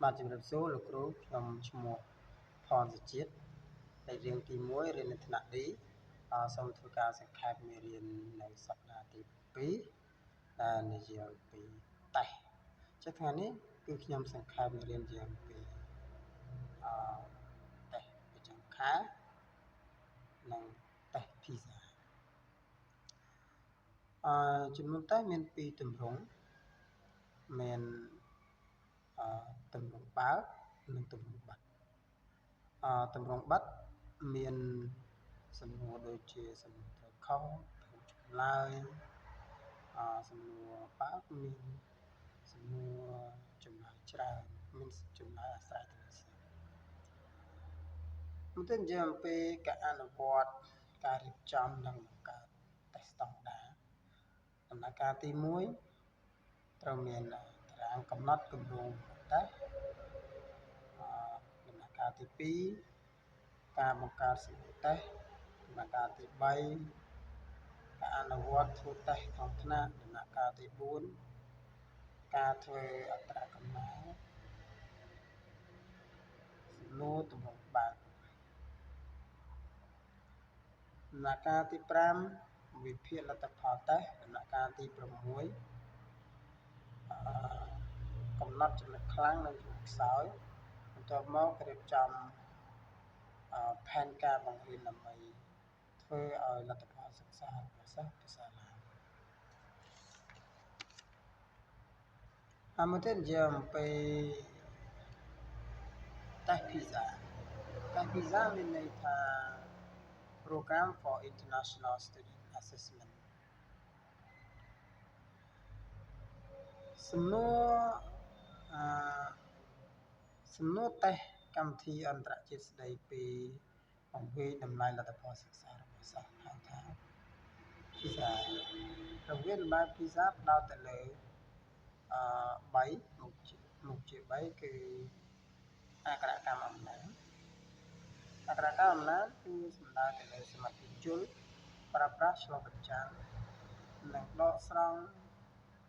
បាទជំរាបសួរលោកគ្រូខ្ញុំឈ្មោះផនសុជាតិលេខរៀងទី1រៀននៅថ្នាក់ D សូមធ្វើការសង្ខេបមេរៀននៅសប្តាហ៍ទី7ដែលនិយាយអំពីតេស្តចុះថ្ងៃនេះគឺខ្ញុំសង្ខេបមេរៀននិយាយអំពីអឺតេស្តប្រចាំខែនិងតេស្ត PISA ចំនួនតេស្តមានពីរទម្រង់មានទម្រង់បើកនិងទម្រង់បិទទម្រង់បិទមានសំណួរដូចជាសំណួរត្រូវខុសត្រូវចម្លើយសំណួរបើកមានសំណួរចម្លើយច្រើនមានចម្លើយអាស្រ័យទៅលើសិស្សមកទៅនិយាយអំពីការអនុវត្តការរៀបចំនិងបង្កើតតេស្តស្តង់ដារដំណើរការទី1ត្រូវមានតារាងកំណត់គម្រោងតេស្តដំណើរការទី2ការបង្កើតសំណួរតេស្តដំណាក់កាលទី3ការអនុវត្តធ្វើតេស្តក្នុងថ្នាក់ដំណាក់កាលទី4ការធ្វើអត្រាកំណែសំណួរទម្រង់បើកដំណាក់កាលទី5វិភាគលទ្ធផលតេស្តដំណាក់កាលទី6កំណត់ចំណុចខ្លាំងនិងចំណុចខ្សោយបន្ទាប់មករៀបចំផែនការបង្រៀនដើម្បីធ្វើឲ្យលទ្ធផលសិក្សារបស់សិស្សប្រសើរឡើងហើយមួយទៀតនិយាយអំពីតេស្ត PISA តេស្ត PISA មានន័យថា Program for International Student Assessment សំណួរសំណួរតេស្តកម្មវិធីអន្តរជាតិស្ដីពីបង្វែងតម្លៃលទ្ធផលសិក្សារបស់សិស្សហៅថា PISA រវាងតម្លៃ PISA ផ្ដោតទៅលើ3មុខជា3គឺអក្ខរកម្មអំណាចអក្ខរកម្មអំណាចគឺសំដៅទៅលើសមត្ថភាពយល់ប្រើប្រាស់ឆ្លុះបញ្ចាំងនិងដកស្រង់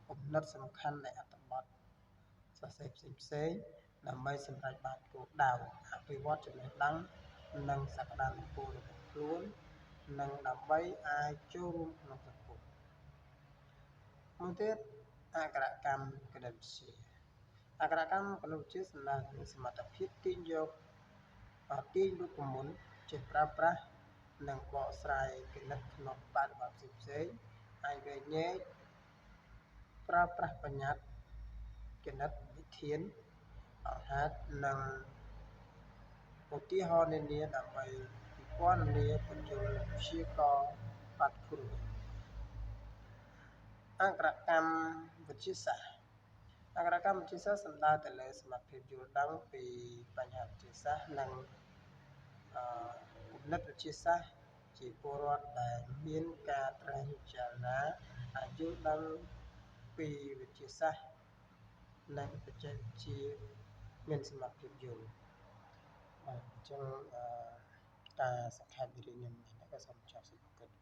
គំនិតសំខាន់នៃអត្ថបទសរសេរផ្សេងៗដើម្បីសម្រេចបានគោលដៅអភិវឌ្ឍចំណេះដឹងនិងសក្តានុពលរបស់ខ្លួននិងដើម្បីអាចចូលរួមក្នុងសង្គមមួយទៀតអក្ខរកម្មគណិតវិទ្យាអក្ខរកម្មគណិតវិទ្យាសំដៅលើសមត្ថភាពទាញយកទាញរូបមន្តចេះប្រើប្រាស់និងបកស្រាយគណិតក្នុងបរិបទផ្សេងៗអាចវែកញែកប្រើប្រាស់បញ្ញត្តិគណិតវិធានអង្គហេតុនិងឧទាហរណ៍នានាដើម្បីពិពណ៌នាពន្យល់ព្យាករណ៍បាត់ខ្លួនអក្ខរកម្មវិទ្យាសាស្ត្រអក្ខរកម្មវិទ្យាសាស្ត្រសំដៅទៅលើសមត្ថភាពយល់ដឹងពីបញ្ហាវិទ្យាសាស្ត្រនិងគំនិតវិទ្យាសាស្ត្រជាពលរដ្ឋដែលមានការត្រិះពិចារណាអាចយល់ដឹងពីវិទ្យាសាស្ត្រនិងបច្ចេកវិទ្យាមានសមត្ថភាពយល់បាទអញ្ចឹងការសង្ខេបមេរៀនខ្ញុំនេះក៏សូមចប់សូមអរគុណ។